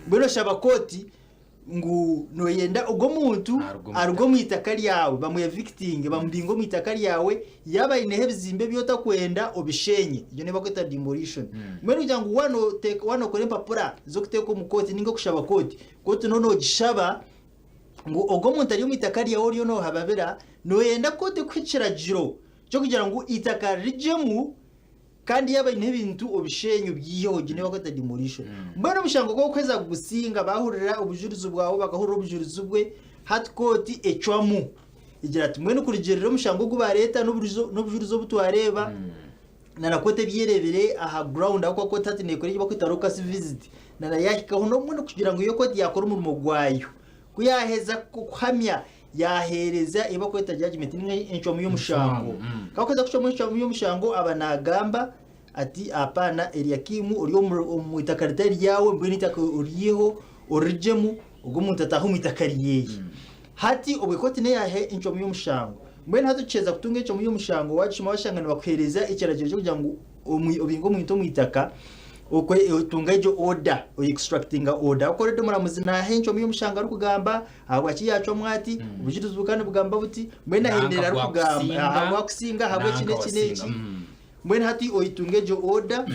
Mbwenu oshaba kooti ngu noyenda ogwo omuntu Aruge omu aruge omu itaka ryawe bamu evictinge bamubinge omu itaka ryawe yaaba aineho ebizimbe ebi otakwenda obishenye egyo niyo bakweta demolition. Mbwenu kugira ngu waaba noteeka waaba nokora empapura z'okuteeka omu kooti ninga okushaba kooti, kooti noba nogishaba ngu ogwo omuntu ari omu itaka ryawe oriyo nohababira noyenda kooti ekuhe ekiragiro ky'okugira ngu eitaka rirugyemu Kandi yaaba aineho ebintu obisheenye obyiheho, egyo niyo barikweta demolition. Mbwenu omushango gw'okuheza kugusinga, baahurira obujurizi bwawe, bakahurira obujurizi bwe, hati kooti ecwamu egira ati mbwenu kurugiirira omushango ogu baareeta n'obujurizi obu twareeba, na na kooti ebi ereebire aha ground ahabw'okuba kooti hati neekora eki barikweta locus visit, na na yaahikaho mbwenu kugira ngu yo kooti yaakora omurimo gwayo. Ku yaaheza kuhamya yaaheereza ei barikweta judgement ninga encwamu y'omushango. Ku arikuheza kucwamu encwamu y'omushango aba naagamba ati apaana Eliakimu ori omu itaka ritari ryawe mbwenu eitaka oriiheho orirugyemu ogwo omuntu ataahe omu itaka ryeye. Hati obwe kooti neyaha encwamu y'omushango. Mbwenu hati okiheza kutunga encwamu y'omushango waagishoma washanga nibakuheereza ekiragiro ky'okugira ngu obinge omuntu omu itaka, otunga egyo order, oyi extractinga order. Ahabw'okuba already omuramuzi naaha encwamu y'omushango arikugamba Ahabwaki yaacwamu ati? Obujurizi bukaba nibugamba buti, mbwenu ahendeire arikugamba ahabw'akusinga ahabw'eki n'eki n'eki. Mbwenu hati oitunga egyo oda,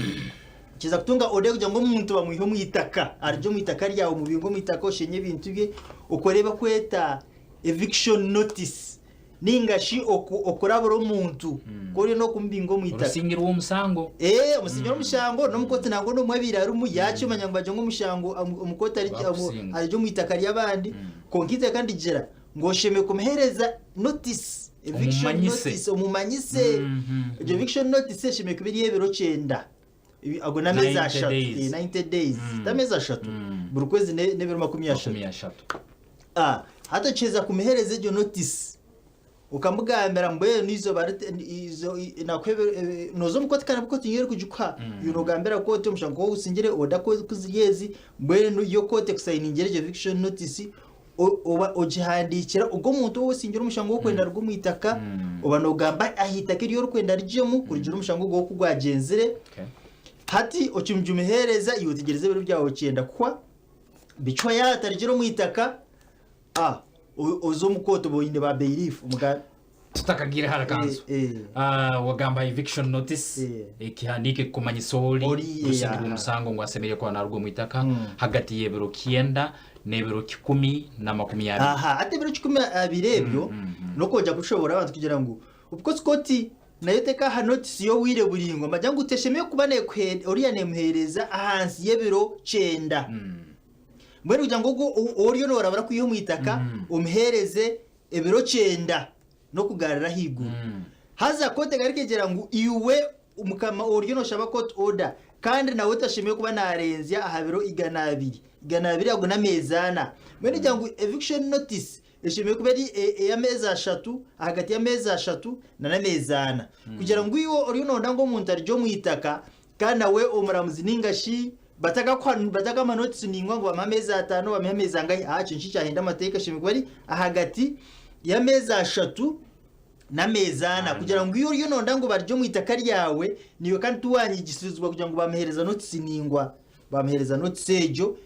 kiza kutunga oda kugira ngu omuntu bamwihe omu itaka, arugye omu itaka ryawe, omubinge omu itaka, oshenye ebintu bye, okore ebi bakweta eviction notice ninga shi okurabura omuntu ku oriyo n'okumubinga omu itaka. Orusingirwe omusango. Ee, omusingire omushango n'omukooti nangwa n'omwe abaire arimu yaakimanya ngu bagire ngu omushango omukooti Gwakusinga. arigye omu itaka ry'abandi kwonka eiteeka nirigira ngu oshemereire kumuheereza notice, eviction Omumanyise. notice, omumanyise. Egyo eviction notice eshemereire kuba eri ey'ebiro kyenda. Ago n'ameezi 90 ashatu. days. Eh, 90 days. Ti ameezi ashatu. Buri kwezi n'ebiro 30. 30. Ah, hati okiheza kumuheereza egyo notice okamugambira mbwenu eizooba rite- izo- i- nakuha ebiro- ebi- nooza omu kooti kandi kooti niyo erikugikuha iwe noogambira kooti omushango ku ogusingire order ku ku ziri ezi mbwenu yo kooti ekusayiningire egyo eviction notice o- oba ogihandiikira ogwo omuntu ou osingire omushango gw'okwenda aruge omu itaka oba noogamba aha itaka eri orikwenda rigyemu kurugiirira omushango ogwo oku gwagyenzire Okay. hati okimugimuheereza iwe otegyereza ebiro byawe kyenda kuhwa Bicwa yaatarigira omu itaka, ah, o- oze omu kooti oba oine ba bailiff omuga tutakagiire hara kanzu Eh, eh. Ah, wagamba eviction notice Eh. ekihandiiko ekikumanyisa ori Ori, eh, rusingirwe aha. omusango ngu asemeriire kuba naruga omu itaka hagati y'ebiro kyenda n'ebiro 120. Aha, hati ebiro 120 ebyo n'okwongera kubishoboorora abantu kugira ngu of course kooti Nayo tekaha notisi y'obwire buraingwa manya ngu teshemereire kuba oriya nemuheereza ahansi y'ebiro kyenda. Mbwenu kugira ngu ogwo ou oriyo norabura kwiha omu itaka omuheereze ebiro kyenda n'okugarura ahaiguru. Haza kooti egaruka egira ngu iwe mukama oriyo noshaba court order kandi nawe tashemereire kuba narenzya aha biro 200. 200 ago n'ameezi ana. Mbwenu kugira ngu eviction notice Eshemereire kuba eri ey'ameezi ashatu, ahagati y'ameezi ashatu n'ameezi ana. Kugira ngu iwe oriyo noyenda ngu omuntu arugye omu itaka kandi nawe omuramuzi ninga shi batakakuha batakamuha notisi ningwa ngu bamuhe ameezi ataano bamuhe ameezi angahi, aha ekyo nikyo kyahenda amateeka eshemereire kuba eri ahagati y'ameezi ashatu n'ameezi ana kugira ngu iwe oriyo noyenda ngu barugye omu itaka ryawe naiwe kandi tiwanyigisizibwa kugira ngu bamuheereza notisi ningwa. Bamuheereza notisi egyo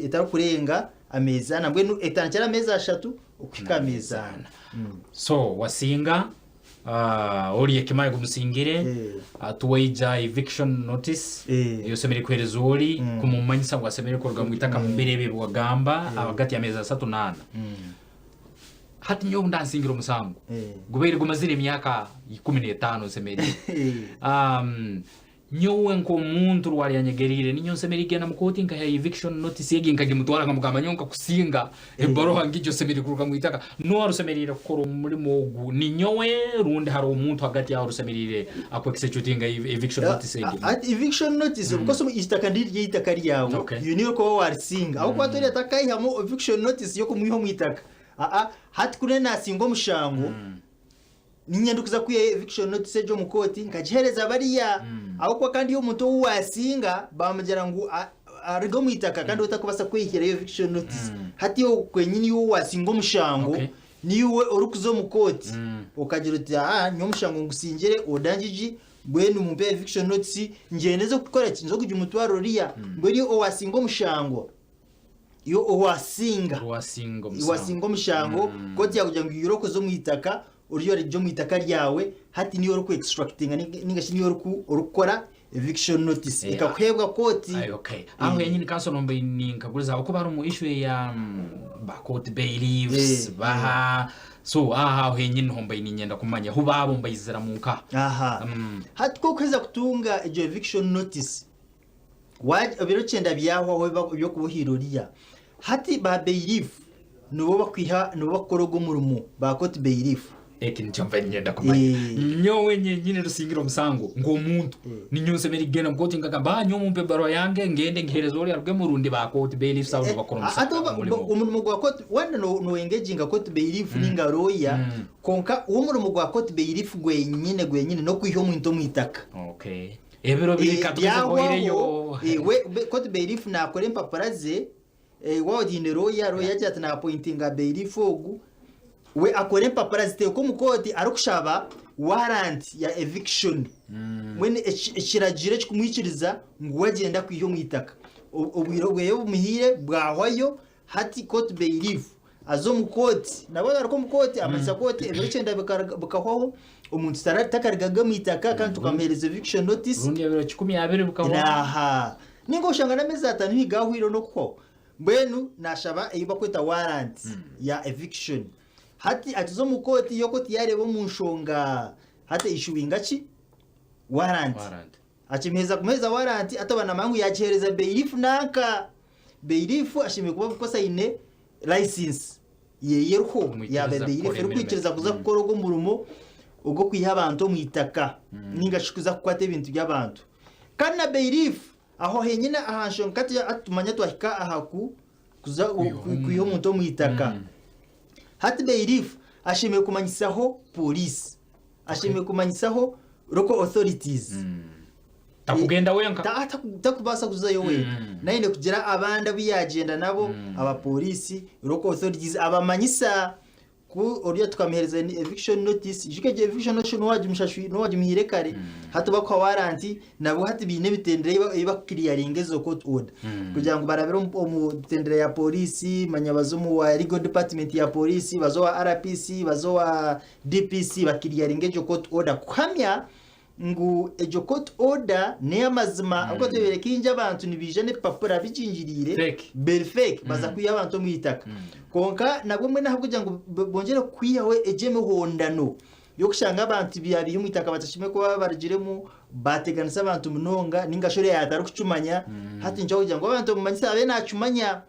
etarikurenga ameezi ana mbwenu etandikira aha meezi ashatu okuhika aha meezi ana. So wasinga uh, ori ekimaye gumusingire Eh. uh, tuwaija eviction notice Eh. eyosemeriire kuhereza ori kumumanyisa ngu asemeriire kuruga mu itaka mu biro ebi ebiwagamba hagati y'ameezi asatu n'ana hati nyowe ndansingira omusango Eh. gubaire gumazire emyaka 15 nsemeriire um, Nyowe nk'omuntu rwari anyegeriire, ninyowe nsemeriire kugenda mu kooti nkaha eviction notice egi nkagimutwara nkamugamba nyowe nkakusinga ebaruha ngigi osemeriire kuruga mu itaka. Noha rusemeriire kukora omulimo ogu? Ninyowe rundi haroho omuntu hagati aho rusemeriire aku executinga eviction notice egi? Hati eviction notice of course eitaka ndiryo eitaka ryawe Okay. iwe niiwe orikuba warisinga ahabw'okuba hati oriya takaihamu eviction notice y'okumwiha omu itaka aa hati kuri nasinga omushango Niinye ndikuza kwihayo eviction notice egyo omu kooti nkagiheereza bariya ahabw'okuba kandi omuntu ou waasinga baamugira ngu aruge omu itaka kandi otakubaasa kwehirayo eviction notice. Hati iwe kwenyini iwe owaasinga omushango Okay. niiwe orikuza omu kooti okagira oti aa nyowe omushango ngusingire order ngigi mbwenu mumpe eviction notice ngyende nze kukora ki nze kugimutwarira oriya. Mbwenu iwe owaasinga omushango. Iwe owasinga. Owasinga omushango. Wasinga omushango, kooti yakugira ngu iwe orikuza omu itaka, oriyo origye omu itaka ryawe, hati niiwe oriku extractinga ninga shi niiwe orikukora eviction notice ekakuheebwa kooti. Aye, okay. Aho henyini kanso nomba ninkaguriza ahabw'okuba harimu issue ya ba court bailiffs baha so aho aho henyini niho mbaire niinyenda kumanya hu baabo mbaiziramu nkaha. Aha. Hati ku orikuheza kutunga egyo eviction notice, Ebiro kyenda byahwaho eby'okuba ohaire oriya. Hati ba bailiff nibo bakwiha nibo bakukora ogwo murimo ba court bailiff. Eki nikyo mba niinyenda kumanya. Nyowe nyenyini rusingire omusango nk'omuntu, ninyowe nsemeriire kugenda omu kooti nkagamba, ah nyowe mumpe ebaruha yange ngende ngiheereze ori arugemu rundi ba court bailiffs abo nibo bakora Hati omurimo. Omurimo gwa court waaba no engaginga court bailiff ninga lawyer kwonka omurimo gwa court bailiff gwenyine gwenyine n'okwiha omuntu omu itaka. Okay. Ebiro biri ka Byahwaho, tubihoireyo. we court bailiff naakora empapura ze, waaba otaine lawyer, lawyer agira ati naapointinga bailiff ogu, we akora empapura ziteekwa omu kooti arikushaba warrant ya eviction. Mbwenu ekiragiro ekikumwikiriza ngu we agyende akwihe omu itaka. Obwire bweye bumuhaire bwahwayo, hati court bailiff aza omu kooti, nabwo agaruka omu kooti amanyisa kooti ebiro kyenda bikahwaho omuntu takarigaga omu itaka kandi tukamuheereza eviction notice. Rundi ebiro 20 bikahwaho. Aha. Ninga oshanga n'ameezi ataano haihi gahwire n'okuhwaho. Mbwenu nashaba ei bakweta warrant ya eviction. Hati akiza omu kooti, yo kooti yareeba omu nshonga hati eishuwinga ki? Warrant. Warrant. Akimuheeza kumuheereza warrant hati aba namanya ngu yagiheereza bailiff nanka. Bailiff ashemereire kuba of course aine license yeye eriho Kumwikiriza yaaba kukora bailiff emirimo erikwikiriza kuza kukora ogwo omurimo ogw'okwiha abantu omu itaka ninga shi kuza kukwata ebintu by'abantu. Kandi na bailiff aho henyine aha nshonga hati hati tumanya twahika aha ku kuza Kwiha kwiha omuntu omu itaka. Hati bailiff ashemereire kumanyisaho poliisi, ashemereire kumanyisaho local authorities. Takugenda wenka. Takubaasa kuzayo wenka. Naine kugira abandi abu yaagyenda nabo, abapooriisi, local authorities, abamanyisa ku oriya tukamuheereza eviction notice. Ijuka egyo eviction notice n'owagimuhaire kare, hati bakuha warrant, nabo hati baine emitendera ei bakukiriyaringa ezo court order. Kugira ngu barabire omu mitendera ya pooriisi, manya baze omu wa legal department ya pooriisi, baze owa RPC, baze owa DPC, bakiriyaringe egyo court order kuhamya ngu egyo court order neyamazima ahabw'okuba tureebire kaingi abantu nibaija n'ebipapura bigingiriire Fake. biri fake baza kwiha abantu omu itaka kwonka nabwo mbwenu ahabw'okugira ngu bongyere kwihaho egyo emihondano y'okushanga abantu byabiiha omu itaka batashemereire kuba barugiremu bateganisa abantu munonga ninga shi oriya yaatarikukimanya hati nikyo kugira ngu abantu bamumanyise abe naakimanya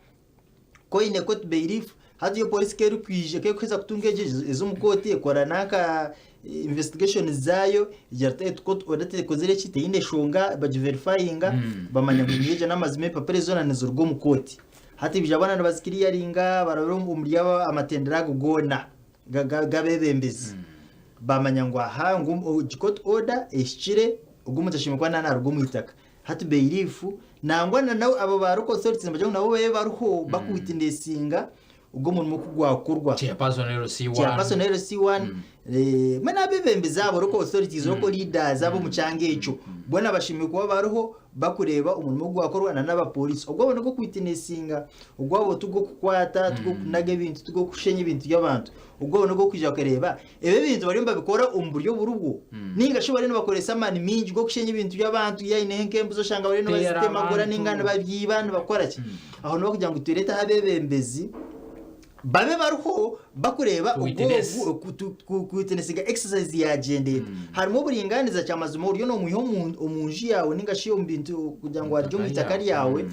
Ku oine court bailiff, hati yo polisi ku erikwija ku erikuheza kutunga egyo eza omu kooti ekora nanka investigations zaayo egira eti court order tekozire ki teine nshonga bagiverifyinga bamanya ngu niyo egyo n'amazima empapura ezi zoona niziruga omu kooti. Hati baija boona nibazikiriyaringa barabire omuri amatendera ago goona g'abeebembezi bamanya ngu aha ngu egi court order ehikire ogu omuntu ashemereire kuba naruga omu itaka. Hati bailiff nangwa na nabo abo ba local authorities nibagira ngu nabo babe bariho bakuwitinesinga ogwo omurimo oku gwakorwa. Chairperson LC1. Chairperson LC1 eh, mbwenu abebembezi abo local authorities, local leaders ab'omu kyanga ekyo boona bashemereire kuba bariho bakureeba omurimo oku gwakorwa na n'abapoliisi. Ogwabo n'ogw'okuwitinesinga, ogwabo tigw'okukwata, tigw'okunaga ebintu, tigw'okushenya ebintu by'abantu. Ogwabo n'ogw'okwija bakareeba ebi ebintu bariyo nibabikora omu buryo oburibwo ninga shi bariyo nibakoresa amaani maingi g'okushenya ebintu by'abantu yaaba oineho nk'embuzi oshanga bariyo Teera nibazitemagura abantu. ninga nibabyiba nibakora ki. Aho niho barikugira ngu tureeteho abeebembezi babe bariho bakureeba To witness. ogwo ku witnessinga exercise yaagyenda eta. Harimu oburingaaniza kyamazima oriyo noomwiha omu nju yaawe ninga shi omu bintu kugira ngu arugye omu itaka ryawe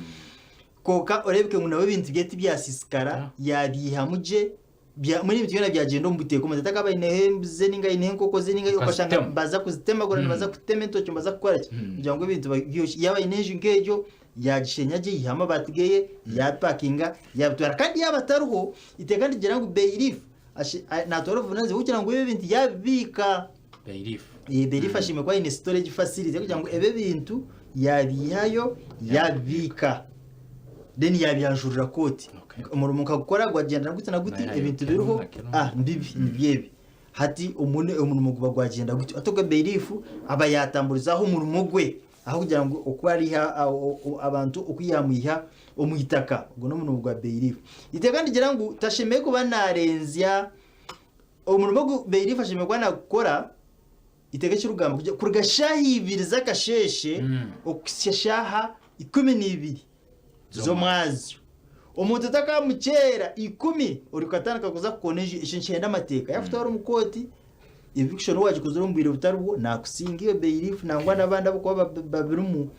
kwonka oreebeke ngu nawe ebintu bye tibyasiisikara yaabiihamu gye. Bya, mbwenu ebintu byona byagyenda omu buteeka, omuntu atakaba aineho embuzi ze ninga aineho enkoko ze ninga okashanga Okazitema. nibaza kuzitemagura nibaza kutema entookye nibaza kukora ki kugira ngu ebintu babyoshe. Yaaba aine enju nk'egyo yaagishenya gye yaihamu amabaati geye yaabipakinga yaabitwara. Kandi yaaba atariho, eiteeka nirigira ngu bailiff ashe naatwara obuvunaanizibwa bw'okugira ngu ebi ebintu yaabibiika. Bailiff. Bailiff ashemereire kuba aine storage facility kugira ngu ebi ebintu yaabiihayo yaabibiika then yaabyanjurira kooti. Okay. Omurimo nkagukora gwagyenda guti na guti Nayo ebintu kinu biriho na kinu. ah nibibi nibyo ebi. Hati omurimo guba gwagyenda gutyo. Hati ogwo bailiff aba yaatamburizaho omurimo gwe. Ahabw'okugira ngu oku ariiha abantu oku yaamwiha omu itaka, ogwo n'omurimo gwa bailiff. Eiteeka nirigira ngu tashemereire kuba naarenzya omurimo ogu bailiff ashemereire kuba naagukora, eiteeka ekirikugamba kugira kuruga shaaha ibiri z'akasheeshe okuhitsya shaaha 12 z'omwazyo. Omuntu otakamukyera ikumi orikatandika kuza kukona enju, ekyo nikyenda amateeka. Yaakutwara omu kooti, eviction waagikozire omu bwire butari bwo, naakusinga iyo bailiff nangwa n'abandi abarikuba babirimu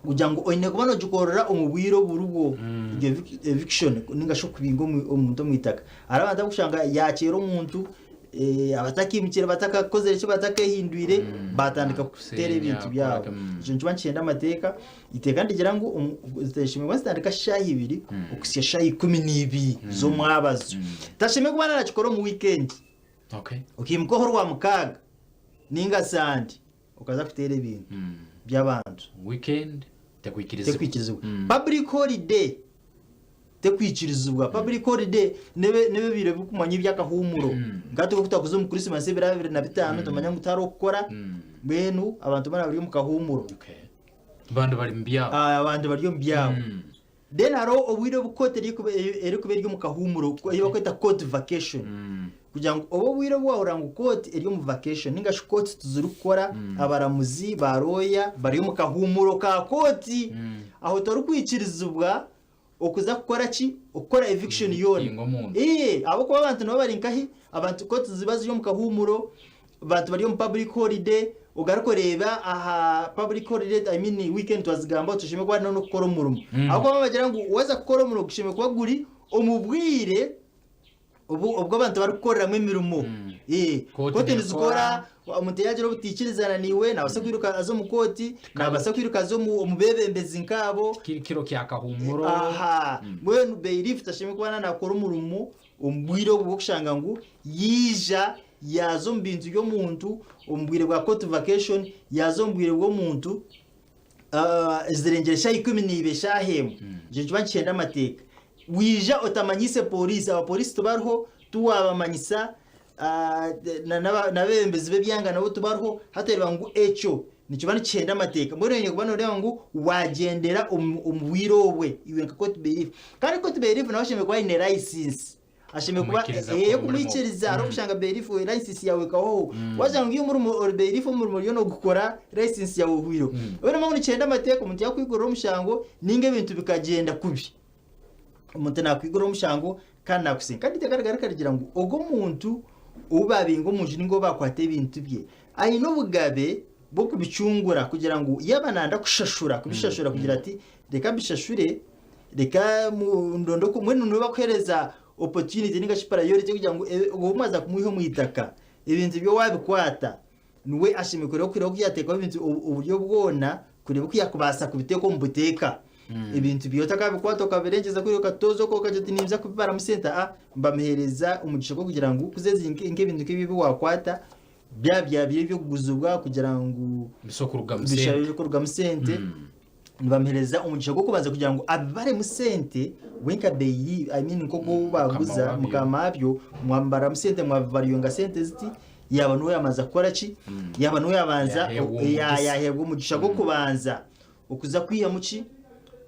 kugira ngu oine kuba noogikorera omu bwire oburi bwo, egyo eviction ninga shi okubinga omuntu omu itaka. Hariho abantu abarikushanga yaakyera omuntu abatakiimukire batakakozire ki batakehindwire baatandika kuteera ebintu byabo. Ekyo nikiba nikyenda amateeka. Eiteeka nirigira ngu zishemereire kuba nizitandika shaaha ibiri okuhitsya shaaha 12 z'omwabazyo. Tashemereire kuba naakikora omu wiikendi. Okaimuka oho Orwamukaaga nainga Sande okaza kuteera ebintu by'abantu. Weekend tekwikirizibwa. Tekwikirizibwa. Public holiday tekwikirizibwa. Public holiday n'ebi n'ebi ebiro birikumanywa eby'akahuumuro. Nka hati obu twakuza omu Christmas ebiro 25 tumanya ngu tihariho kukora, mbwenu abantu boona bari omu kahuumuro. Abandi bari omu byabo. Ah, abandi bari omu byabo. Then hariho obwire obu kooti erikuba erikuba eri omu kahuumuro ei barikweta court vacation. Kugira ngu obu obwire obu waahurira ngu kooti eri omu vacation ninga shi kooti tizirikukora, abaramuzi, ba lawyer bari omu kahuumuro ka kooti. Aho torikwikirizibwa okuza kukora ki? Okukora eviction yoona. Kukinga omuntu. Ee, ahabw'okuba abantu nibaba bari nkahi? Abantu kooti ziba ziri omu kahuumuro, abantu bari omu public holiday, ogaruke oreebe aha public holiday, I mean weekend twazigambaho tushemereire kuba hariho n'okukora omurimo. Ahabw'okuba nibagira ngu waaza kukora omurimo gushemereire kuba guri omu bwire obu obu abantu barikukoreramu emirimo. Ee, Kooti kooti neekora. nizikora, omuntu yaagira obutaikirizana naiwe naabaasa kwiruka aze omu kooti, naabaasa kwiruka aze omu omu beebembezi nk'abo. Tikiri kiro kya kahuumuro. Aha, mbwenu bailiff tashemereire kuba naakora omurimo omu bwire obwo bw'okushanga ngu yaija yaaza omu bintu by'omuntu omu bwire bwa court vacation, yaaza omu bwire bw'omuntu ezirengire eshaaha 12 eshaaha emwe, ekyo nikiba nikikyenda amateeka. Waija otamanyiise pooriisi, abapooriisi tibariho, tiwaabamanyisa, n'abeebembezi b'ebyanga nabo tibariho, hati oreeba ngu ekyo nikiba nikihenda amateeka. Mbwenu oine kuba nooreeba ngu waagyendera omu bwire obwe iwe nka court bailiff. Kandi court bailiff nawe ashemereire kuba aine license. Ashemereire kuba Kumwikiriza eh, kukora omurimo. yokumwikiriza hariho okushanga bailiff license yawe ekahoho. Wagira ngu iwe omurimo ori bailiff omurimo oriyo nogukora license yawe ehwireho. Mbwenu mbwenu nikyenda amateeka omuntu yakwigurira omushango ninga ebintu bikagyenda kubi. Omuntu nakwigurira omushango kandi nakusinga. Kandi eiteeka rigaruka rigira ngu ogwo omuntu ou babinga omu nju ninga ou bakwata ebintu bye aine obugabe bw'okubicungura kugira ngu yaaba nayenda kushashura kubishashura kugira ati reka mbishashure Reka ndonde oku mbwenu niwe bakuhereza opportunity ninga shi priority kugira ngu obu mwaza kumwiha omu itaka ebintu bye wabikwata niwe ashemereire kureba kureba oku yateekaho ebintu oburyo bwona kureba oku yakubaasa kubiteeka omu buteeka. Ebintu bye otakabikwata okabirengyeza kuriya okatooza okwo okagira oti ninza kubibaramu sente aa nibamuheereza omugisha gw'okugira ngu kuza ezi nk'ebintu nk'ebi ebi wakwata byaba byabaire eby'okuguzibwa kugira ngu Bisobore kurugamu sente. bishobore kurugamu sente. Nibamuheereza omugisha gw'okubanza kugira ngu abibaremu sente we nka beyi I mean nk'oku ou baguza wabyo. mukama wabyo mwamubaramu sente mwabivaluinga sente ziti yaaba niwe yaabanza kukora ki yaaba niwe yaabanza Yaheebwa ya- omugisa. yaheebwa omugisha gw'okubanza okuza kwihamu ki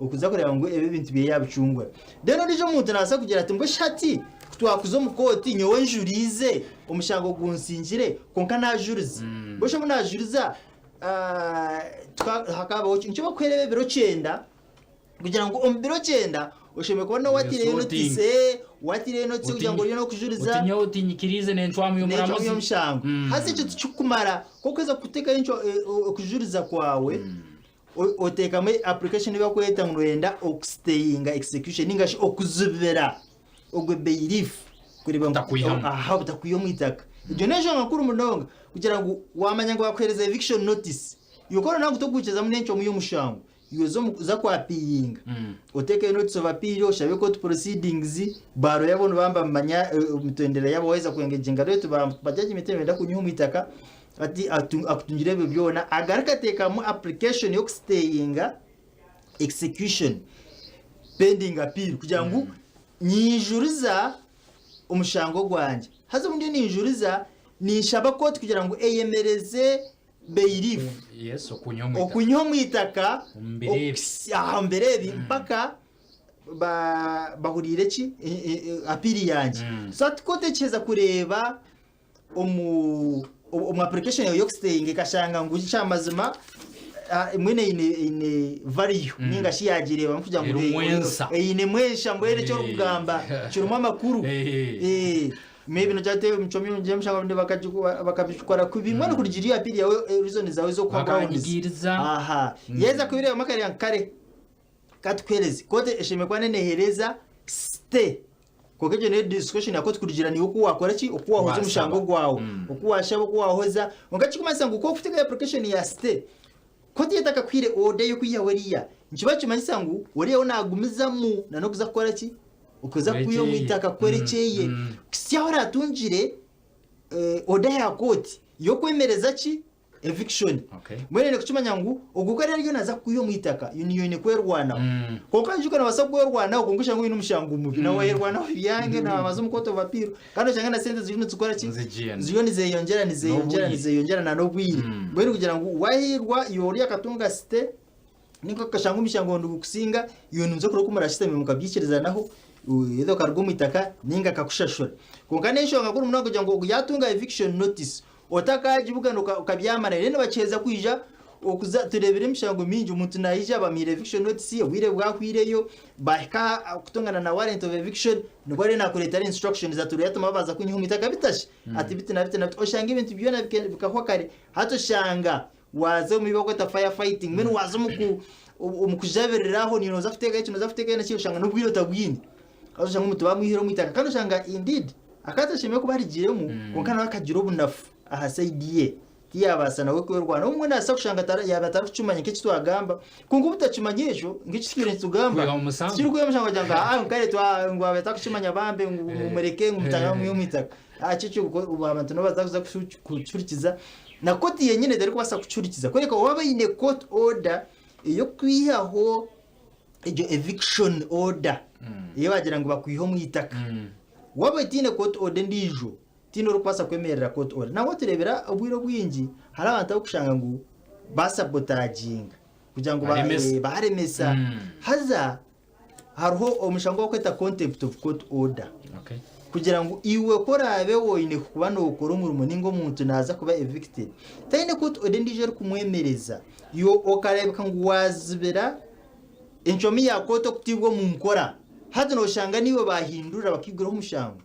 okuza kureeba ngu ebi ebintu bye yaabicungura then ondiijo omuntu naabaasa kugira ati mbwenu shi hati ku twakuza omu kooti nyowe njuriize omushango gunsingire kwonka naajuriza mbwenu shi obu naajuriza Hakabaho ki? Nikyo bakuheerera ebiro kyenda kugira ngu omu biro kyenda oshemereire kuba nawe watiireyo Sorting. notisi watiireyo notisi kugira ngu oriyo n'okujuriza Oti nyowe tinyikiriize n'encwamu n'encwamu y'omuramuzi. y'omushango. Haza ekyo tikikumara ku orikuheza kuteekayo okujuriza kwawe oteekamu application ei barikweta ngu nooyenda okusiteyinga execution ninga shi okuzibira ogwo bailiff kureeba ngu Butakwihamu. aha butakwiha omu itaka. Egyo n'enshonga nkuru munonga kugira ngu waamanya ngu baakuheereza eviction notice, iwe ku orikureeba ngu torikwikizamu n'encwamu y'omushango, iwe za omu za kwapiiringa oteekeyo notice of appeal oshabe court proceedings, ba lawyer bo nibaba nibamanya emitendera yaabo waaheza kuengaginga lawyer oti ba judgement nibenda kunyiha omu itaka ati akutungire ebyo byona agaruke ateekamu application y'okusiteyinga execution pending appeal kugira ngu ninjuriza omushango gwangye. Haza obu ndiyo ninjuriza ninshaba kooti kugira ngu eyemereze. Bailiff. Yes, okunywa omu itaka. Okunywa omu itaka Omu biro ebi. aha, omu biro ebi mpaka ba- bahuriire ki apiiri yangye. So hati ku otekyeza kureeba omu omu application yawe y'okusiteyinga ekashanga ngu kyamazima mbwenu eine eine value ninga shi yagireebamu kugira ngu Erimu ensa. einemu ensha mbwenu eki orikugamba kirimu amakuru. Maybe nogira oti emicwe mirungi y'omushanga obundi bakabikora kubi mbwenu kurugiirira iyo appeal yawe reason zaawe ez'okuha grounds. Bakanyigiiriza. Aha. Yaaheza kubireebamu akareeba ngu kare katukuheereze. Kooti eshemereire kuba neeheereza stay. Kwonka egyo niyo discretion ya kooti kurugiirira naiwe oku waakora ki, oku waahoza Waashaba. omushango gwawe. Oku waashaba, oku waahoza. Kwonka ekirikumanyisa ngu ku orikuteekayo application ya stay, kooti etakakuhaire order y'okwihaho eriya, nikiba nikimanyisa ngu oriya we naagumizamu n'okuza kukora ki, Okuza kwiha omu itaka kukora ekyeye kuhitsya ahu oratungire order ya kooti y'okwemereza ki? Eviction. Mbwenu oine kukimanya ngu ogwo ku ariyo naaza kukwiha omu itaka niiwe oine kwerwanaho. Kwonka ijuka noobaasa kwerwanaho kwonka oshange oine omushango mubi. Nawe wayerwanaho ebyange naaza omu court of appeal kandi oshange na sente ziriyo nizikora ki? Ziriyo nizeyongyera nizeyongyera nizeyongyera na n'obwire. Mbwenu kugira ngu wahiirwa iwe oriya akatunga stay Ninka okashanga omushango nigukusinga, iwe noija kureba oku murashutame mukabyikirizanaho, either okaruga omu itaka ninga akakushashura. Kwonka n'enshonga nkuru munonga kugira ngu yaatunga eviction notice, otakaagibugana okabyama nayo. Then bakiheza kwija okuza, tureebire emishango mingi, omuntu naija bamuhaire eviction notice, obwire bwahwireyo, baahika aha kutungana na warrant of eviction, nibwo ariyo naakureetera instructions ati oryatuma baaza kunyiha omu itaka bitashi? Ati biti na biti na biti, oshanga ebintu byona bikahwa kare. Hati oshanga Waaza omu bi barikweta fire fighting mbwenu waaza omu ku omu kujabirira aho niiwe nooza kuteekayo eki nooza kuteekayo na kiri oshanga n'obwire otabwine. Haza oshanga omuntu bamwihire omu itaka kandi oshanga indeed akaba atashemereire kuba arigiiremu kwonka nawe akagira obunafu aha sayidi ye tiyaabaasa nawe kwerwanaho. Obumwe naabaasa kushanga yaaba atarikukimanya nk'eki twagamba kwonka obutakimanya ekyo nk'eki tutwire nitugamba Kwiha omusango. tikirikwiha omushango kugira ngu aa ngu kare twa ngu aba atarikukimanya bambe ngu mumureke ngu mutaahe omu itaka. Eki abantu nibo baza kuza kukihurikiza na kooti yenyine terikubaasa kukihurikiza kureka waaba oine court order ey'okwihaho egyo eviction order ei baagira ngu bakwihe omu itaka. Waaba otaine court order endiijo, tihaine orikubaasa kwemerera court order. Nangwa tureebera obwire obwingi hariho abantu abarikushanga ngu baasabotaginga kugira ngu baaremesa haza Hariho omushango ogu barikweta contempt of court order. Okay. Kugira ngu iwe ku oraabe oine kuba nookora omurimo ninga omuntu naaza kuba evicted, taine court order endiijo erikumwemereza. Iwe okareebeka ngu waazibira encwamu ya kooti okutaibwa omu nkora, hati nooshanga niiwe baahindurira bakaiguraho omushango.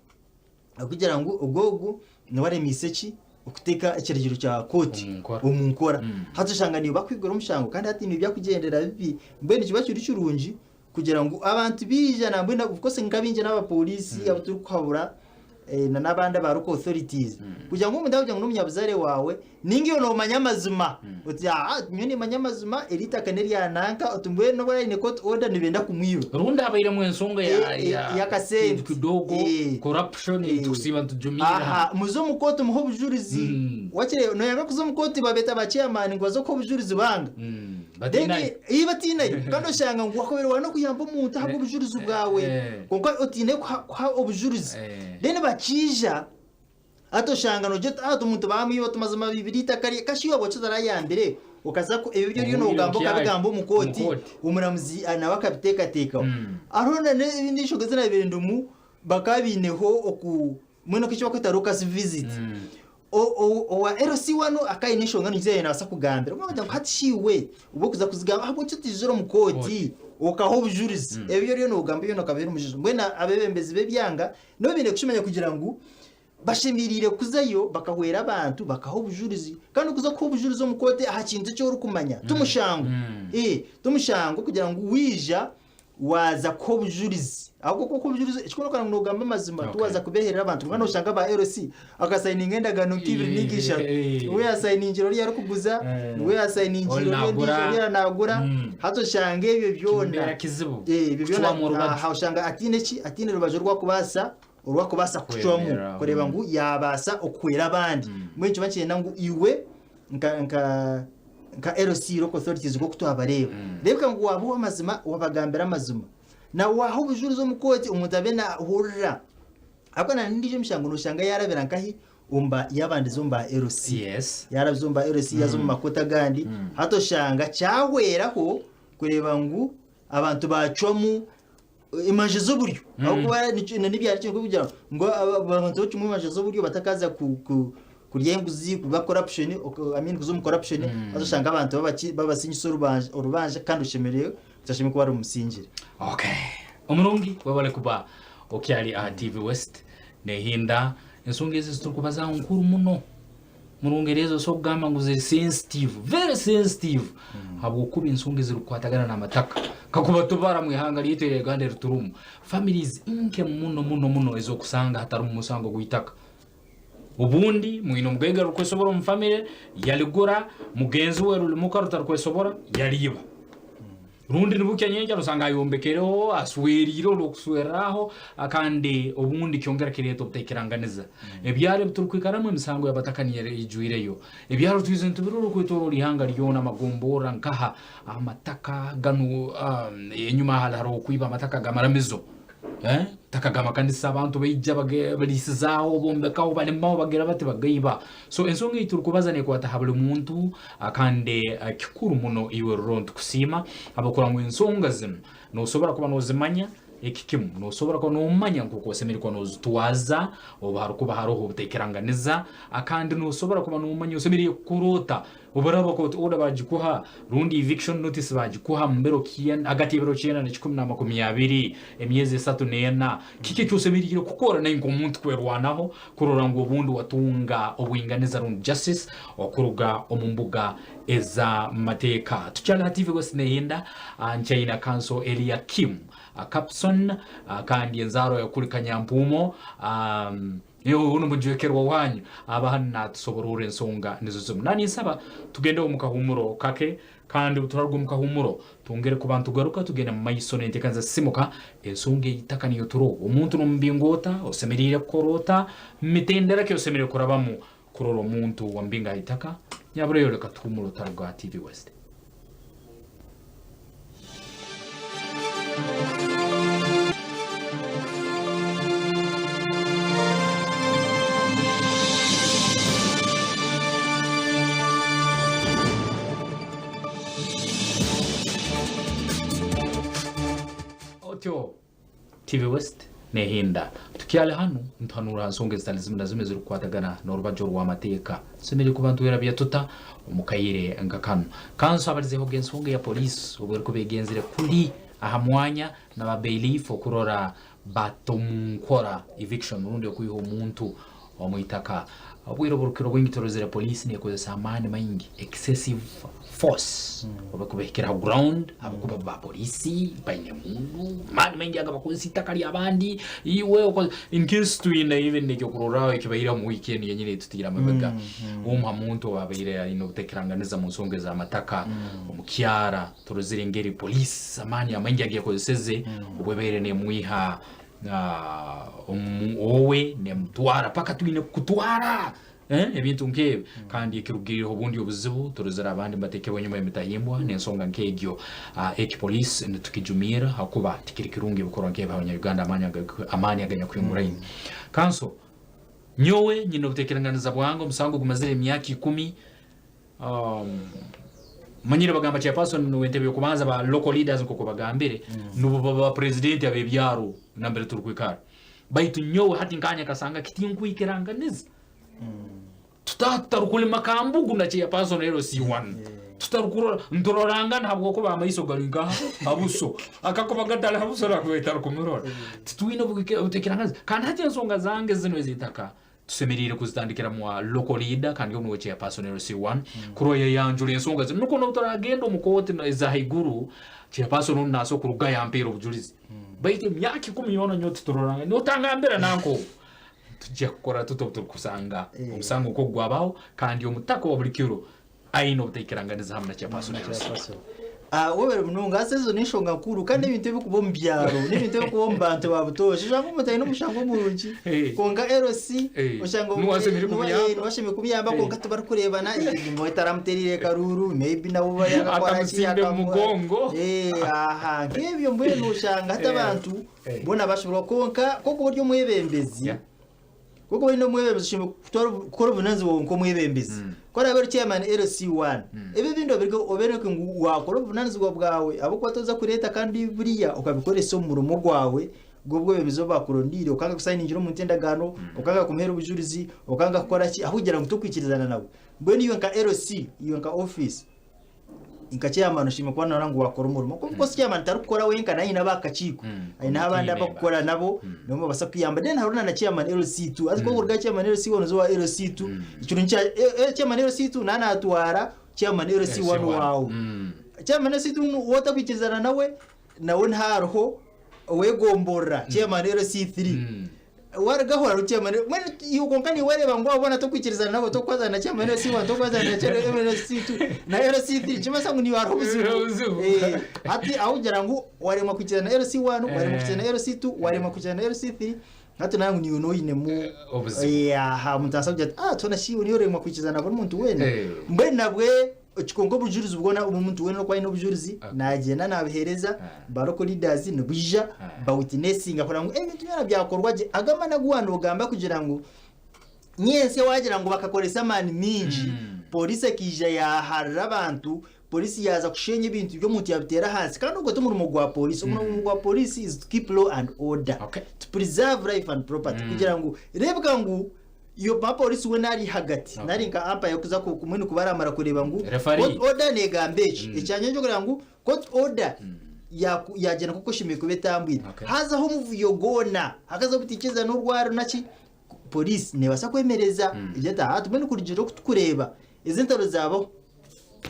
Arikugira ngu ogwo ogu niwe aremiise ki? Okuteeka ekiragiro kya kooti Omu nkora. omu nkora. Hati oshanga niiwe bakwigura omushango kandi hati niiwe byakugyendera bibi. Mbwenu nikiba kiri kirungi kugira ngu abantu baija nambwenu of course nka baingi n'abapooriisi abu turikuhabura na n'abandi aba local authorities kugira ngu omuntu yaakugira ngu n'omunyabuzaare waawe ninga iwe noomanya amazima oti aa nyowe niimanya amazima eri eitaka n'erya nanka oti mbwenu n'obu araabe aine court order nibenda kumwiba. Rundi habairemu ensonga ya Eh, eh, ya y'akasente. kintu kidogo Eh. corruption Eh. tukusiiba nitujumirira. Aha, muze omu kooti muhe obujurizi. Wakire noyanga kuza omu kooti babeeta ba chairman ngu baze kuha obujurizi banga. Then Batiinayo. ii batiinayo. Kandi oshanga ngu wakubaire waaba n'okuyamba omuntu ahabw'obujurizi bwawe. Eh. Kwonka otiine kuha kuha obujurizi. Eh. Then bakiija Hati oshanga nogira oti ati omuntu bamwiba oti mazima bibiri eitaka rye kashi iwe habwaki otarayambire okaza ku ebyo ebi oriyo nogamba okabigamba omu kooti omuramuzi nawe akabiteekateekaho. Hariho na n'ebindi enshonga ezi naabaire ndimu bakaba baineho oku mbwenu nk'eki barikweta locus visit. Owa LC wanu akaba aine enshonga niijo ezi yaabaire naabaasa kugambira bakagira ngu hati shi iwe obu orikuza kuzigamba ahabw'enki otaizire omu kooti okaha obujurizi ebi oriyo nogamba byona okabiha omujurizi. Mbwenu abeebembezi b'ebyanga nabo baine kukimanya kugira ngu Bashemereire kuzayo bakahwera abantu bakaha obujurizi kandi okuza kuha obujurizi omu kooti aha kintu eki orikumanya ti mushango. Ee, ti mushango kugira ngu waija waaza kuha obujurizi ahabw'okuba okuha obujurizi ekikuru n'okugira ngu noogamba amazima Okay. tiwaaza kubeeherera abantu kwonka nooshanga aba LC akasayininga endagaano nk'ibiri ninga ishatu niwe yasayiningira oriya arikuguza niwe yasayiningira Ori oriya ondiijo naagura. oriya naagura haza oshanga ebyo byona Kimbeera kizibu. Eh, ebyo byona Kucwamu orubaju. aha oshanga ataine ki ataine rubaju oru akubaasa orwakubaasa kucwamu Kwemera, kureeba ngu yaabaasa okuhwera abandi. Mbwenu nikiba nikyenda ngu iwe nka nka nka LC Local Authorities nk'oku twabareeba, reebeka ngu waaba ow'amazima wabagambira amazima. Na waaha obujurizi omu kooti omuntu abe naahurira. Ahabw'okuba na n'endiijo emishango nooshanga yaarabira nkahi? omu ba yabandize omu ba LC. Yes. Yarabize omu ba LC yaza omu makooti agandi hati oshanga kyahweraho kureeba ngu abantu bacwamu emanja z'oburyo ahabw'okuba nikyo- na n'ebyaro ekyo kugira ngu aba- abantu bacwemu emanja z'oburyo batakaza ku- ku- kurya enguzi kuba corruption oku- I mean kuza omu corruption haza oshanga abantu babaki- babasingisa orubanja orubanja kandi oshemereire otashemereire kuba ari omusingire. Okay. Omurungi webale kuba okyali aha TV West nehinda ensonga ezi eziturikubazaho nkuru muno. Murungi ezo osobola kugamba ngu ziri sensitive, very sensitive habwokuba ensonga ezirikukwatagana n'amataka kakuba tubara mu ihanga ryaitu erya Uganda eriturumu families nke muno muno muno ezokusanga hatarumu musango gw'itaka. Obundi mwine omugaiga arikwesobora omu family yaligura, mugenzi we ruri muka rutarikwesobora yariiba. Rundi nibukya nyenkya nosanga ayombekereho, asweriire orw'okuswerraho kandi obundi kyongera kireeta obutaikiranganiza. Ebyaro ebi turukwikaramu emisango y'abataka niyo eijwireyo. Ebyaro twizire nitubirora okwetoroora ihanga ryona amagomborra nkaha amataka ganu enyuma hali haroho okwiba amataka g'amaramizo. Amataka g'amakanisa abantu baija balisizaaho, bombekaho, balimaho bagira bati bagaiba. So ensonga ei turukubaza nekwata ha buli muntu kandi kikuru muno iwe rora nitukusiima habwokuba ngu ensonga zinu nosobora kuba nozimanya eki kimu, nosobora kuba nomanya nk'oku osemeriire kuba nozitwaza obu harukuba haroho obutaikiranganiza kandi nosobora kuba nomanya osemeriire kukora ota Obu oraaba court order baagikuha rundi eviction notice baagikuha mu biro kyenda hagati y'ebiro kyenda n'ekikumi n'amakumi abiri, emyezi esatu n'ena, kiki eki osemeriire kukora naiwe nk'omuntu kwerwanaho kurora ngu obundi watunga obwinganiza rundi justice okuruga omu mbuga ez'amateeka. Tukyali ha TV West Nehenda, nkyaine Counsel Eliakim Kapson kandi enzaarwa ya kuri Kanyampuumo. Nyowe onu mujwekerwa wanyu aba hanu naatusobororra ensonga nizo zimu. Naninsaba tugendeho omu kahuumuro kake, kandi obu turaruga omu kahuumuro twongere kuba nitugaruka tugende mu maiso n'enteekaniza Sisimuka, ensonga ey'itaka niyo turoho. Omuntu n'omubinga ota? Osemeriire kukora ota? Mitendera ki osemeriire kurabamu kurora omuntu wamubinga ha itaka? Nyabureyo leka tuhuumule otaruga ha TV West. Otyo TV West nehinda tukyali hanu nituhanuura ha nsonga ezitali zimu na zimu ezirukukwatagana n'orubaju orw'amateeka. Tusemeriire kuba nitwerabya tuta omu kaire nka kanu? Kanso abalizeehoga ensonga eya poliisi obu erukuba egenzire kuli aha mwanya na ba bailiff okurora bata omu nkora eviction rundi okwiha omuntu omu itaka. Obwire oburukukira obwingi turozere poliisi nekozesa amaani maingi, excessive force, obu ekuba ehikire ha ground habwokuba bo ba poliisi baine emundu, amaani maingi agabakozesa itaka ly'abandi, iwe okoze in case twine even ekyokurorraho ekibaireho omu wiiki enu yenyini eitutiire amabega, omu ha muntu owaabaire aine obutekeranganiza mu nsonga ez'amataka omu kyara, turozere engeri poliisi amaani amaingi agekozeseze obu ebaire nemwiha owe nemutwara paka twine kukutwara ebintu nk'ebi kandi ekirugiireho obundi obuzibu turozere abandi nibateekebwa enyuma y'emitahimbwa n'ensonga nk'egyo. Eki poliisi nitukijumirra habwokuba tikiri kirungi ebikorwa nk'ebi ha banya-Uganda amaani aganyakuhinguraine. Kanso, nyowe nyine obuteekerenganiza bwange omusango gumazire emyaka ikumi. Manyire bagamba chairperson w'entebe y'okubanza ba local leaders nk'oku bagambire nubo baba ba president ab'ebyaro nambere turukwikara. Baitu nyowe hati nkanye nkasanga kitinkuikiranganiza. Tutaha tutarukulima kambugu na chairperson LC1. Tutarukurora nturorangana habwokuba amaiso gali nkaha ha buso. Akakuba gatali ha buso nakuba tarukumurora. Titwine obutekeranganiza. Kandi hati ensonga zange zinu ez'itaka Tusemeriire kuzitandikira mwa local leader kandi onu nuwe chairperson LC1 kurora yayanjura ensonga zinu nukwo n'obu turagenda omu kooti eza haiguru chairperson onu nasobora kurugayo ampeere obujulizi baitu emyaka ikumi yoona nyowe titurorangana notangambira nanka ogu tujja kukora tuta obu turukusanga omusango nk'ogu gwabaho kandi omutaka owa buli kiro aine obutaikiranganiza hamu na chairperson LC. Ah, webare munonga hasa ezo n'enshonga nkuru kandi ebintu ebikuba omu byaro n'ebintu ebikuba omu bantu ba butoosha oshanga omuntu aine omushango murungi Eh. kwonka LC Eh. oshanga Niwe ashemereire kumuyamba. niwe ashemereire kumuyamba Eh. kwonka tibarikureebana eh, taramutereire karuuru maybe nawe oba yakakora ki, Akamusimba omu mugongo. Eh, aha nk'ebyo mbwenu oshanga hati Eh. abantu Eh. boona bashoberwa kwonka nk'okuba ori omwebembezi Yeah. Ku orikuba oine omwebembezi oshemereire kutwara kukora obuvunanizibwa bwawe nk'omwebembezi. Ku oraabe ori chairman LC1, ebi ebindi obireke obereke ngu waakora obuvunanizibwa bwawe ahabw'okuba toza kureeta kandi buriya okabikoresa omu murimo gwawe gw'obwebembezi obu baakurondeire okanga kusayiningira omuntu endagaano, okanga kumuheera obujurizi, okanga kukora ki ahabw'okugira ngu tokwikirizana nawe. Mbwenu iwe nka LC, iwe nka ofiisi, Nka chairman oshemereire kuba noreeba ngu wakora omurimo kwonka of course chairman tarikukora wenka nawe aine ab'akakiiko aineho abandi abakukora nabo nabo nibabaasa kukuyamba then hariho na chairman LC2 haza ku orikuruga aha chairman LC1 oza owa LC2 ekirungi kya chairman LC2 naaba naatwara chairman LC1 waawe chairman LC2 waaba otarikwikirizana nawe nawe niho hariho ow'egomborora chairman LC3 Warugaho hariho chairman mbwenu iwe kwonka niiwe wareeba ngu abo boona tokwikirizana nabo tokukwatana na chairman LC1 tokukwatana na chairman LC2 na LC3 nikimanyisa ngu niiwe hariho obuzibu. Obuzibu. Eh, hati ahabw'okugira ngu waremwa kwikirizana na LC1 waremwa kwikirizana na LC2 waremwa kwikirizana na LC3 hati nawe ngu niiwe noinemu Eh, obuzibu. Eh, aha omuntu abaasa kugira ati ah twena shi iwe niiwe oremwa kwikirizana na buri muntu weena Eh. mbwenu nabwe Ekikwonka obujurizi bwona obu omuntu weena orikuba aine obujurizi Okay. nagyenda nabuhereza Ah. ba local leaders nibaija Ah. bawitinesinga kureba ngu ebintu byona byakorwa gye. Ago amaani agu waaba nogamba kugira ngu nyentsya wagira ngu bakakoresa amaani maingi polisi ekaija yaharira abantu, polisi yaaza kushenya ebintu by'omuntu yabiteera ahansi kandi ogwo timurimo gwa polisi. Omurimo gwa polisi is to keep law and order, Okay. to preserve life and property kugira ngu reebeka ngu Iyo mapolisi we nari hagati Okay. nari nka umpire kuza ku- kumwe nikubaramara kureeba ngu Referee. court order negamba eki Mm. ekyanyonjo kureba ngu court order yaku- yagyenda nkoku eshemereire kuba etambwire Okay. hazaho omuvuyo gwona hakazaho obutikirizana n'orwaro naki polisi nebaasa kwemereza Mm. egire eti aha tumwe nikurugiirira oku tukureeba ezi entaro zaabaho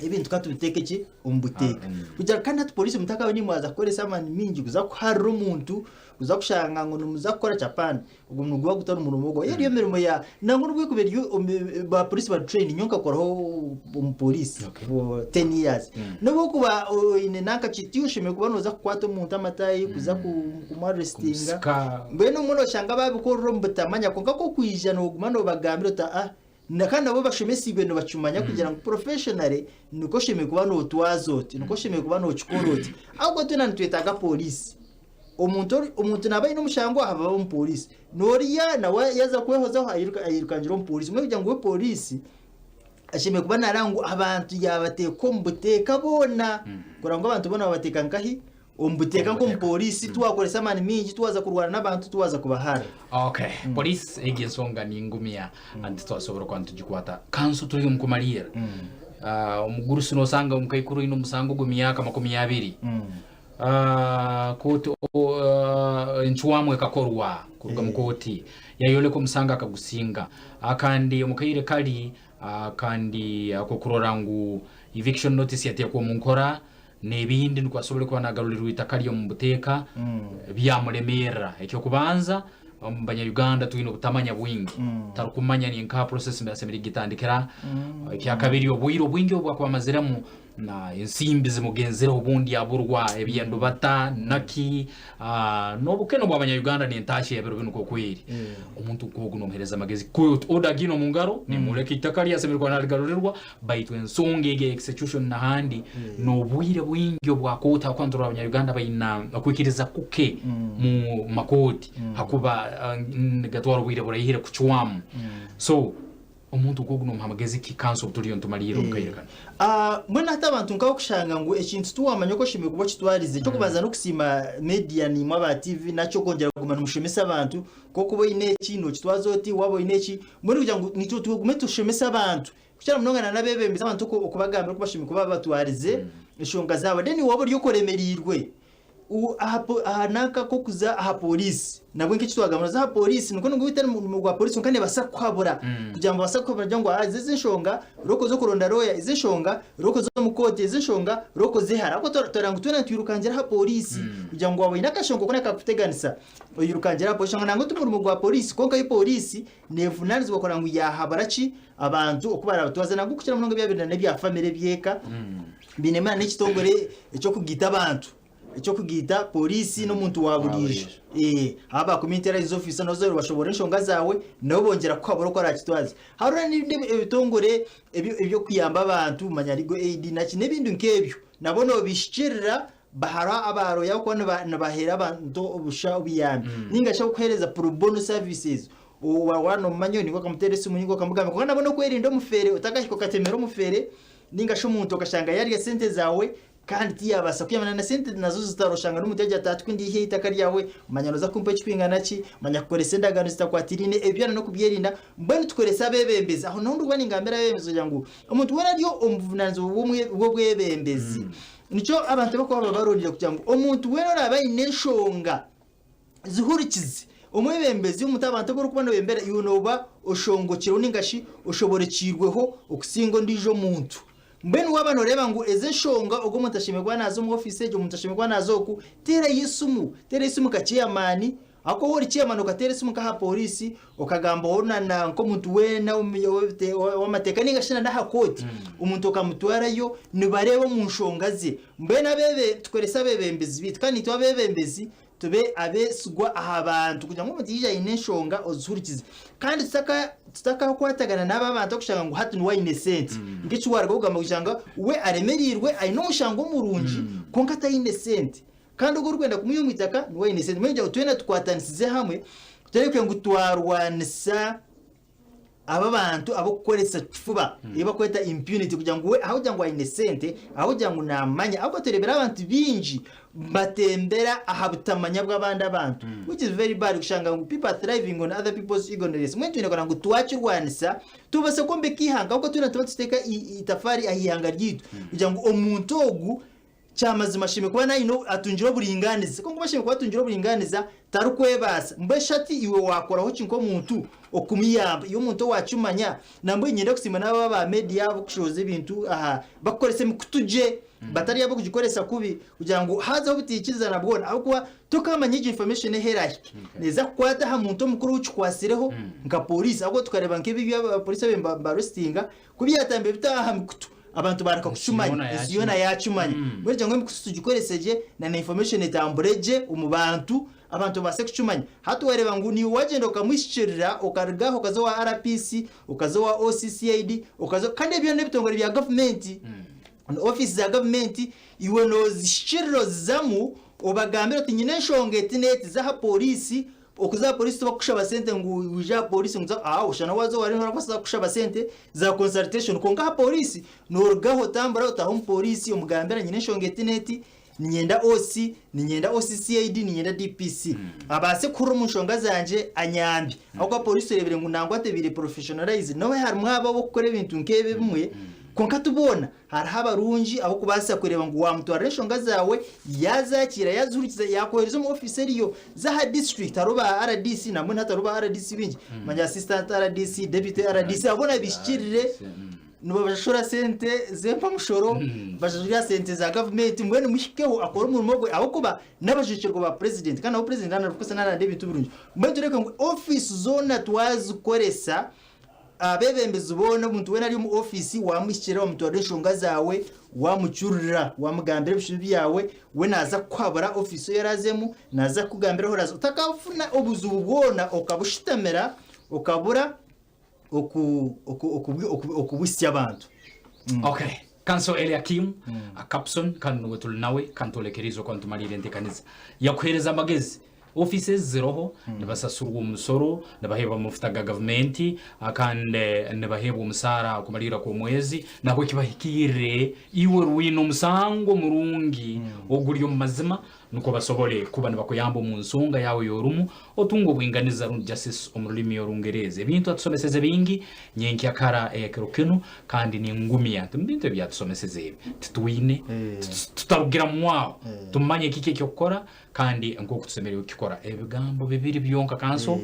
ebintu ka tubiteeke ki omu buteeka Ah, mm. kugira kandi hati polisi mutakaba nimwaza kukoresa amaani mingi kuza kuharira omuntu kuza kushanga ngu nimuza kukora kyapani Ogwo niguba gutari murimo gwawe. Eriyo emirimo ya nangwa n'obu erikuba eri omu ba polisi bari trained nyowe nkakoraho omu polisi Okay. for 10 years. Mm. N'obu okuba oine nanka ki tiwe oshemereire kuba nooza kukwata omuntu amatayi kuza ku- kumuarrestinga. Kumusika. Mbwenu obumwe noshanga babikorera omu butamanya kwonka ku okwija noguma nobagambira oti ah na kandi nabo bashomesiibwe nibakimanya kugira ngu professionally nikwo oshemereire kuba notwaza oti, nikwo oshemereire kuba nokikora oti. Ahabw'okuba twena nitwetaaga polisi. Omuntu ori omuntu naaba aine omushango aha baba omupoliisi. N'oriya nawe yaaza kwehozaho airuka airukangira omupoliisi. Mbwenu kugira ngu we poliisi ashemereire kuba naareeba ngu abantu yaabateeka omu buteeka boona. Kureba ngu abantu boona baabateeka nkahi? Omu buteeka Omu buteeka. nk'omupoliisi tiwaakoresa amaani maingi tiwaaza kurwana n'abantu tiwaaza kubahara. Okay, police egi ensonga ningumya and titwasobora kuba nitugikwata. Kanso turi omu kumaliira. Ah, omugurusi nosanga omukaikuru aine omusango gw'emyaka 20. Kooti encwamu ekakorwa kuruga mu kooti yayoleka omusango akagusinga kandi omu kaire kali kandi ak'okurora ngu eviction notice yateekwa omu nkora n'ebindi nukwo asobole kuba nagarurirwa itaka lye omu buteeka byamulemerra. Eky'okubanza omu banya-Uganda twine obutamanya bwingi tarukumanya ninkaha process mbere asemeriire kugitandikira. Ekyakabiri obwire obwingi obu akuba amaziremu Na ensimbi zimugenzireho obundi aburwa eby'endubata naki n'obukene obw'abanya-Uganda n'entaahya ey'ebiro binu nk'oku eri. Omuntu nk'ogu n'omuheereza amagezi court order agiine omu ngaro nemworeka eitaka rye asemeriire kuba narigarurirwa baitu ensonga egi eya execution n'ahandi n'obwire bwingi obwa kooti ahakuba niturora abanya-Uganda baina okwikiriza kuke mu makooti hakuba nigatwara obwire buraihire kucwamu. So Omuntu nk'ogu nomuha magezi ki kanso obu turiyo nitumariirra omu kaire kanu? Mbwenu hati abantu nkabo kushanga ngu ekintu tiwamanya oku oshemereire kuba okitwarize, eky'okubanza n'okusiima media naimwe aba TV nakyo kwongyera kuguma nimushomesa abantu nk'okuba oine eki nokitwaza oti, waaba oine eki, mbwenu kugira ngu naitwe tugume tushomese abantu kukira munonga na n'abeebembezi abantu okubagambira oku bashemereire kuba batwarize enshonga zaabo. Then waaba ori okoremereirwe, Aha nanka k'okuza aha pooriisi nabwo nk'eki twagamba nooza aha pooriisi nikwo ngu bitari murimo gwa pooriisi kwonka neebaasa kukuhabura kugira ngu babaase kukuhabura kugira ngu ezi ezi enshonga reero oze kuronda rooya ezi enshonga reero oze omu kooti ezi enshonga reero oze hare ahabw'okuba twareba ngu twena nitwirukangira aha pooriisi kugira ngu waaba oine akashonga koona akakuteganisa oyirukangira aha pooriisi nangwa ti murimo gwa pooriisi kwonka yo pooriisi neevunaanizibwa kureba ngu yaahabura ki abantu oku baraabatwaze nangwa okukira munonga ebyabaire n'ebya famire eby'eka. Bainemu na n'ekitongore eky'okugaita abantu, eky'okugaita pooriisi n'omuntu wa buriijo. Aba ba community rights officer nooza obashoboorora enshonga zaawe nabo bongyera kukuhabura oku orakitwaze. Hariho n'ebindi ebitongore eby'okuyamba abantu manya legal aid naki n'ebindi nk'ebyo nabo noobihikirira hariho aba lawyer abarikuba nibaheera abantu obusha obuyambi ninga shi abarikuheereza pro bono services. Waaba noomumanya ninga okamuteera esimu ninga okamugambira kwonka nabwo n'okwerinda omufeere otakahika okatemera omufeere ninga shi omuntu okashanga yaarya sente zaawe kandi tiyaabaasa kuyamba na sente nazo zitari oshanga n'omuntu yaagira ati hati ku ndiiha eitaka ryawe manya nooza kumpa ekikwingana ki, manya kukoresa endagaano zitakwatiraine ebyo byona n'okubyerinda mbwenu tukorese abeebembezi aho niho ndikuba ningambira abeebembezi kugira ngu omuntu weena ari omu buvunaanizibwa bw'obwebembezi nikyo abantu barikuba babarondire kugira ngu omuntu weena oraabe aine enshonga Zihurikize. Omwebembezi omuntu abantu abu orikuba noyembera iwe noba oshongokireho ninga shi oshoborekiirweho okusinga ondiijo muntu. Mbwenu waaba noreeba ngu ezi enshonga ogu omuntu ashemereire kuba naaza omu ofiisi egi, omuntu ashemereire kuba naaza oku, teerayo esimu, teerayo esimu nka chairman, ahakuba waaba ori chairman okateera esimu nk'aha pooriisi okagambaho na na nk'omuntu weena ow'amateeka ninga shi na n'aha kooti, omuntu okamutwarayo nibareeba omu nshonga ze. Mbwenu abeebe tukorese abeebembezi baitu kandi naitwe abeebembezi Tube abeesigwa aha bantu kugira ngu omuntu yaija aine enshonga ozihurikize. Kandi tutakakwatagana n'abo abantu okushanga ngu hati niwe aine sente. Nk'eki waaruga kugamba kushanga we aremereirwe aine omushango murungi kwonka taine sente. Kandi ogwo orikwenda kumwiha omu itaka niwe aine sente. Mbwenu ngira ngu twena tukwatanisize hamwe tureebeke ngu twarwanisa aba abantu ab'okukoresa kifuba ei bakweta impunity kugira ngu we ahabw'okugira ngu aine sente ahabw'okugira ngu naamanya ahabw'okuba tureebire abantu baingi batembera aha butamanya bw'abandi abantu which is very bad kushanga ngu people are thriving on other people's ignorance mbwenu twine kureba ngu twakirwanisa tubaase kwombeka eihanga ahabw'okuba twena nituba nituteeka itafaari aha ihanga ryaitu kugira ngu omuntu ogu Kyamazima ashemereire kuba naine atungire oburingaaniza. Kwonka obu ashemereire kuba atungire oburingaaniza, tarikwebaasa. Mbwenu shi hati iwe waakoraho ki nk'omuntu okumuyamba? Iwe omuntu owaakimanya, nambwenu niinyenda kusiima n'abo aba media abarikushooza ebintu aha barikukoresa emikutu gye, batari ab'okugikoresa kubi kugira ngu haazaho obutaikirizana bwona ahabw'okuba tokaamanya egyo information ahu eraahike. Neeza kukwata aha muntu omukuru ou kikwatsireho nka pooriisi ahabw'okuba tukareeba nk'ebi ebi abapooriisi ababaire nibaaresitinga ku byatambire bita aha mikutu. Abantu bareka kukimanya, ensi yoona yaakimanya. Mbwenu gira ngu emikutu tugikorese gye na information etambure gye omu bantu, abantu babaase kukimanya. Hati wareeba ngu niiwe wagyenda okamuhikirira okaruga aho okaza owa RPC, okaza owa OCCID, okaza kandi ebyo byona n'ebitongore bya gavumenti, ofiisi za gavumenti, iwe noozihikirira ozizamu obagambira oti nyine enshonga eti n'eti za aha pooriisi, Okuza aha police tibakukushaba sente ngu wije aha police ngu aha oshana waza owa rero barakubaasa kukushaba sente za consultation kwonka aha police norugaho otambura otaaha omu police omugambira nyine enshonga eti n'eti niinyenda OC niinyenda OCCID niinyenda DPC abaase kuhurira omu nshonga zangye anyambe ahabw'okuba police oreebire ngu nangwa tebaire professionalize nobu harimu abo ab'okukora ebintu nk'ebi ebimwe kwonka ti boona. Hariho abarungi abarikubaasa kureeba ngu waamutwarira enshonga zaawe, yaazakiira, yaazihurikiza, yaakohereza omu ofiisi eriyo. Z'aha disiturikiti hariho ba rdc nambwenu hati hariho ba rdc baingi, manya assistant rdc, deputy rdc, abo boona bahikirire nibabashashura sente z'empamushoro, bashashura sente za gavumenti, mbwenu muhikeho akore omurimo gwe ahabw'okuba n'abajwekyerwa ba purezidenti kandi nabo purezidenti naaba naaranda ebintu birungi. Mbwenu tureebe ngu ofiisi zoona twazikoresa Abeebembezi boona, omuntu weena ari omu ofiisi, waamuhikirira wamutwarira enshonga zaawe, waamucurira, waamugambira ebishubi byawe, we naaza kukuhabura ofiisi ei oraazemu, naaza kukugambira ahu oraaze. Otakafuna obuzibu bwona okabushutamira, okabura oku, oku, oku, oku, okubuhitsya abantu. Okay. Counsel Eliakim Capson kandi nuwe tuli nawe kandi twolekeriize okuba nitumaliira entekaniza. Yakuheereza amagezi. Ofiisi ezi ziroho, nibasasurwa omusoro, nibaheebwa amafuta ga gavumenti, kandi nibaheebwa omusaara kumaliirra kw'omwezi. Nahabweki bahikirre iwe rwine omusango omurungi oguli omu mazima nukwo basobole kuba nibakuyamba omu nsonga yaawe ey'orumu otunge obwinganiza rundi justice omu rulimi Orungereeza. Ebintu atusomeseze bingi nyenkyakara ey'ekiro kinu kandi ningumya nti omu bintu ebi atusomeseze ebi titwine tutarugiramu aho tumanye kiki eky'okukora Kandi nk'oku tusemeriire kukikora. Ebigambo bibiri byonka kanso,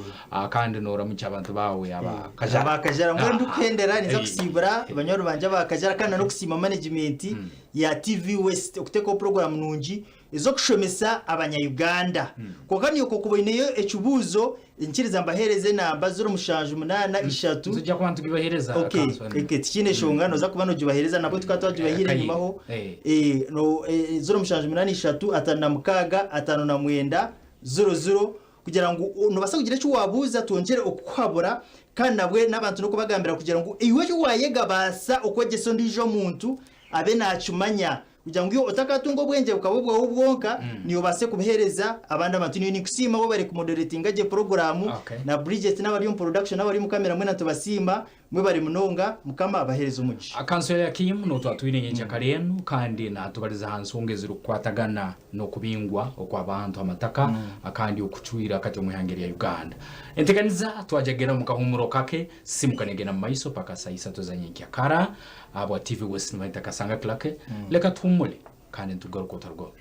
kandi noramukya abantu baawe aba Kajara. Aba Kajara mbwenu ndikuhendera ninza kusiibura banywani bangye aba Kajara kandi na n'okusiima management ya TV West okuteekaho puroguraamu nungi ez'okushomesa abanya Uganda. Kwonka nyowe kokuba oineyo ekibuuzo Nkiriza mbaheereze enamba 0783. Nitwija kuba nitugibaheereza Okay, council. okay, tikiine nshonga noza kuba nogibaheereza nabwo tukaba twagibahaire Akaire. enyimaho. Eh. Eh, no, eh, 0783 56 59 00 kugira ngu o- nobaasa kugira eki waabuuza twongyere okukuhabura kandi nabwe n'abantu n'okubagambira kugira ngu iwe eki waayega baasa okwegyesa ondiijo omuntu abe naakimanya. Kugira ngu iwe otakatunga obwengye bukaba obwawe bwonka, niiwe obaase kubuheereza abandi abantu. Niiwe ninkusiima webare kumoderetinga gye puroguraamu, Okay. na Bridget n'abari omu production n'abari omu kamera mwena nitubasiima. Mwebare munonga, Mukama abaheereze omugisha. Councillor Eliakim n'otwatwire nyenkyakare enu kandi natubariza aha nsonga ezirikukwatagana n'okubingwa okw'abantu amataka kandi okucwire akati omu ihanga erya Uganda. Entekaniza twajagera omu kahumuro kake, simuka negenda mu maiso paka saa isatu za nyenkyakara ahabwa TV West Nibaita Kasanga Clarke. Leka tuhumule kandi nitugaruka otarugaho.